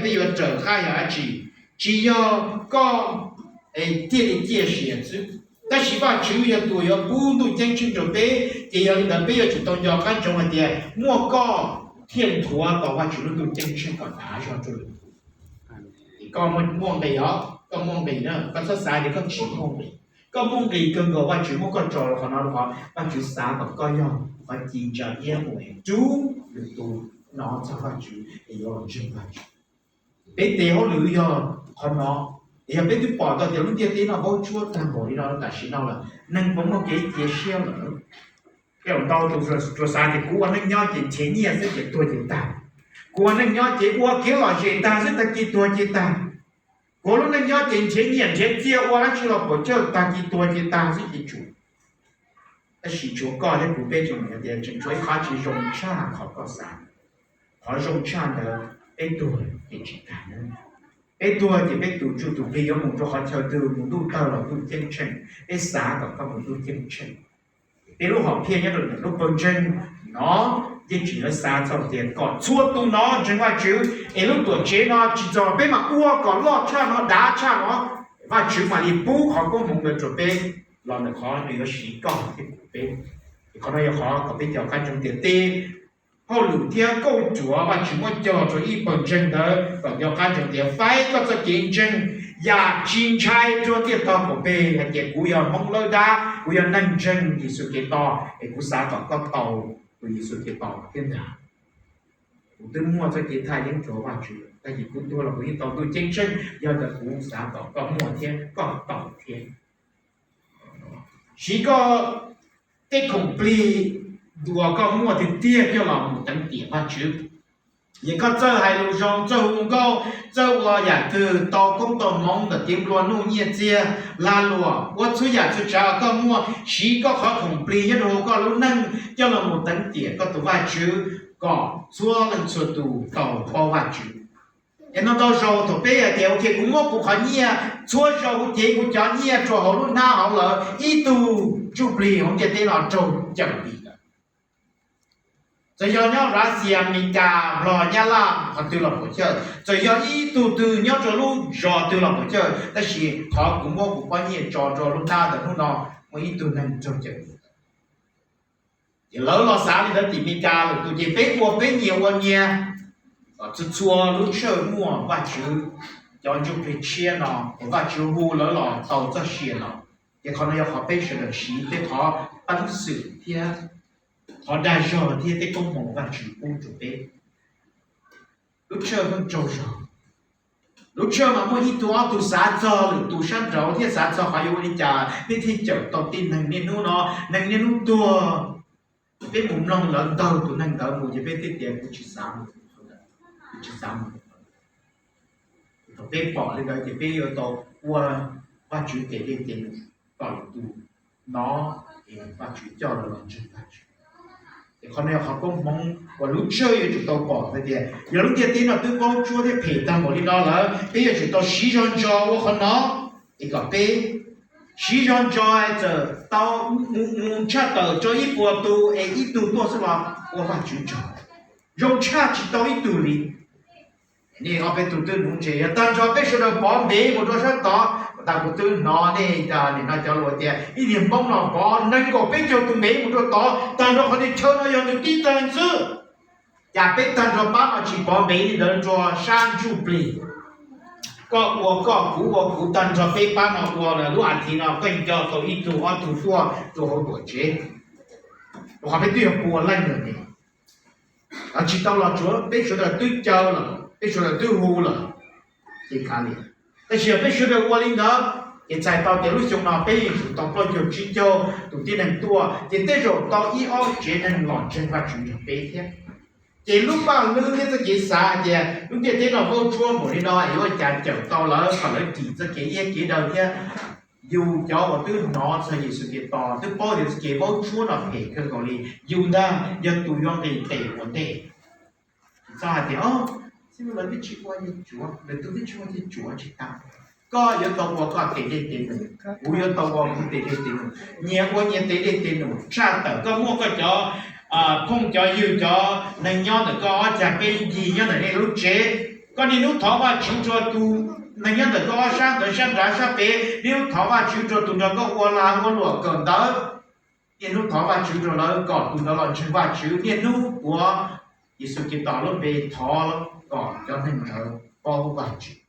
peb yuav raws qab yog dab tsi? Tsis yog koj thiaj li ciaj sia xwb, tab sis Vajtswv yog tus uas yuav pub ntuj ceeb tsheej rau peb. Ces yog li ntawd peb yuav tsum tau nco qab ntsoov hais tias muaj koj thiaj nthuav tau Vajtswv lub ntuj ceeb tsheej kom dav zog rau lwm tus. Koj muaj nqis os, koj muaj nqis na, koj txhob xav tias koj tsis muaj nqis. Koj muaj nqis kawg nkaus, Vajtswv muab koj tso rau qhov no rau qhov Vajtswv xav kom koj yog qhov ci ntsa iab mus es rub lwm tus hnov txog Vajtswv es yuav los ntseeg Vajtswv. Peb tes hauj lwm yog qhov no. Yog peb twb pom tau tias lub ntiaj teb no vaub tsuab tag npaum li no tam sim no lawm, neeg puas muaj kev cia siab lawm? Tej zaum ntau tus tsuas xav tias kuv ua neej nyob ces nrhiav nyiaj xwb ces tuag ces tag, kuv ua neej nyob ces ua kev lom zem tag xwb tag kis tuag ces tag, kuv lub neej nyob ces nrhiav nyiaj nrhiav txiaj ua dab tsi los puas cawj tag kis tuag ces tag xwb ces tsum. Tab sis tshuav koj thiab kuv peb tseem hais tias tseem tshuav ib qhov tsis zoo tshaj qhov koj xav. Qhov zoo tshaj ntawd peb tuag ces tsis tag nawb. Peb tuag ces peb tus ntsuj tus plig yuav mus rau qhov chaw twg, mus ntuj tawg los ntuj ceeb tsheej? Peb xav kom koj mus ntuj ceeb tsheej. Peb lub hom phiaj nyob rau ntawm lub pawg ntseeg no, yeej tseem yuav xav txog tias kom txhua tus hnov ntseeg Vajtswv es lub tuam tsev no tsis txog peb mam ua kom loj tshaj no dav tshaj no, Vajtswv mam li pub qhov koob hmoov ntawd rau peb los ntawm qhov nws yuav siv koj thiab kuv peb. Qhov no yog qhov kom peb nco qab ntsoov tias tej hauj lwm thiab kauj ruam Vajtswv muab cog rau ib pawg ntseeg ntawd kom nco qab ntsoov tias faib koj txoj kev ntseeg yam tsis ntshai rau ntiaj tog qaum npe hais tias kuv yog Hmoob lawb dab, kuv yog neeg ntseeg Yexus Khetos es kuv xav kom koj tau tus Yexus Khetos thiab ntag. Kuv twb muaj txoj kev thaj yeeb rau Vajtswv, tab sis kuv tuag los kuv yeej tau ntuj ceeb tsheej, yog ntawd kuv xav kom koj muaj thiab koj tau thiab. Siv koj tej khoom plig uas koj muaj tiag tiag coj los mus teev tiam Vajtswv. Yog koj txawj hais lus zoo, txawj hu nkauj, txawj ua yam twg tau koob tau hmoov ntawm kev nplua nuj nyiaj txiag, lag luam, ua txhua yam txhua tsav koj muaj, siv koj qhov khoom plig nyob rau hauv koj lub neej coj los mus teev tiam koj tus Vajtswv kom txhua leej txhua tus tau paub Vajtswv. Es no ntau zaus thaum peb hais tias ok kuv muab kuv qhov nyiaj txhua zaus kuv cev kuv cov nyiaj rau hauv lub hnab hauv lawm, ib tug ntsuj plig hauv ntiaj teb no raug cawm dim lawm. Txawm yog nyob Russia, Amelikas, Nplog, Nyab Laj, qhov twg los puas cawj, txawm yog ib tug twg nyob rau lub zos twg los puas cawj, tab sis qhov kuv muab kuv pob nyiaj tso rau lub hnab ntawm hnub no muaj ib tug neeg raug cawm dim. Ces lawv los xav li ntawd tim Amelikas lawm tus ces peb ua peb nyias ua nyias. Txhua txhua lub tshawj muaj Vajtswv cov ntsuj plig tshiab no es Vajtswv hu lawv los tau txoj sia no. Ces qhov no yog qhov peb sawv daws siv peb qhov peev xwm thiab qhov dag zog thiab tej koob hmoov Vajtswv pub rau peb. Lub tshawj pheej tsaug zog. Lub tshawj mas muaj ib tug ob tug xav txog lwm tus sab nraud thiab xav txog qhov yuav ua li cas peb thiaj cawm tau tej neeg niaj hnub no, neeg niaj hnub tuag. Peb mus mloog lawv ntaug tus neeg ntawd mus ces peb thiaj tias kuv tsis xav mus, kuv tsis xav mus. Thaum peb pom li ntawd ces peb yuav tau ua Vajtswv tes dej tes num kom lwm tus hnov es Vajtswv coj lawv los ntseeg Vajtswv. Ces qhov no yog qhov koob hmoov uas lub tshawj yuav tsum tau pom hais tias yog lub ntiaj teb no twb vaub tsuab thiab phem tag npaum li no lawm, peb yuav tsum tau siv zog ntso ua qhov no es kom peb siv zog ntso es txawm tau mus mus tshaj tawm rau ib puas tus es ib tug tuaj xwb los ua Vajtswv tsaug. Zoo tshaj tsis tau ib tug li. Nej ob peb tug twb nuv ntses, yog tag nrho peb sawv daws pov npev mus rau sab tod, tas kuv twb hnov nej nim no cov lus tias ib niag Hmoob no pov nees nkaum peb caug tus npev mus rau tod, tag nrho qhov niag chaw no yog nws tib tag xwb. Cas peb tag nrho pab no tsis pov npev li ntawd rau sab ntsuj plig? Koj ua koj, kuv ua kuv, tag nrho peb pab no ua lawm lub as thiv no pheej nco tau ib tug ob tug tuaj rau hauv tuam tsev, rau qhov peb twb yog pua leej lawm ne. Tsis tau los tsuav peb sawv daws twb caw lawm, peb sawv daws twb hu lawm, ces kav liam. Tab sis yog peb sawv daws ua li ntawd ces txhais tau tias lub xyoo no peb yeej tsum tau plaub caug tsib caug tus tib neeg tuaj, ces tej zaum tau ib ob tsev neeg los ntseeg Vajtswv nrog peb thiab. Ces lub paj hlwb thiab txoj kev xav hais tias lub ntiaj teb no vaub tsuab npaum li no es yuav ua cas cawm tau lawv kom lawv dim txoj kev iab kev daw thiab. Yus cov uas twb hnov txog Yexus Khetos twb paub tias txoj kev vaub tsuab no phem kawg nkaus li, yus ntag yog tus yuav nqis tes ua ntej. Txhob hais tias, o, lawv twb tsis ua ces tsuav, lwm tus twb tsis ua ces tsuav, tsis tau. Koj yuav tau ua koj tes dej tes num, kuv yuav tau ua kuv tes dej tes num, nyias ua nyias tes dej tes num tshaj tawm. Koj muaj koj cov phooj cov ywg, cov neeg nyob ntawm koj ob cag peb ncig nyob ntawm nej lub tsev, Koj niaj hnub thov Vajtswv rau tus neeg nyob ntawm koj ob sab ntawd, sab nrad sab pem, niaj hnub thov Vajtswv rau tus nrog koj ua lag ua luam kawm ntawv, niaj hnub thov Vajtswv rau lawv kom tus ntawd los ntseeg Vajtswv, niaj hnub ua Yexus Khetos lub npe thov kom cov neeg ntawd paub Vajtswv.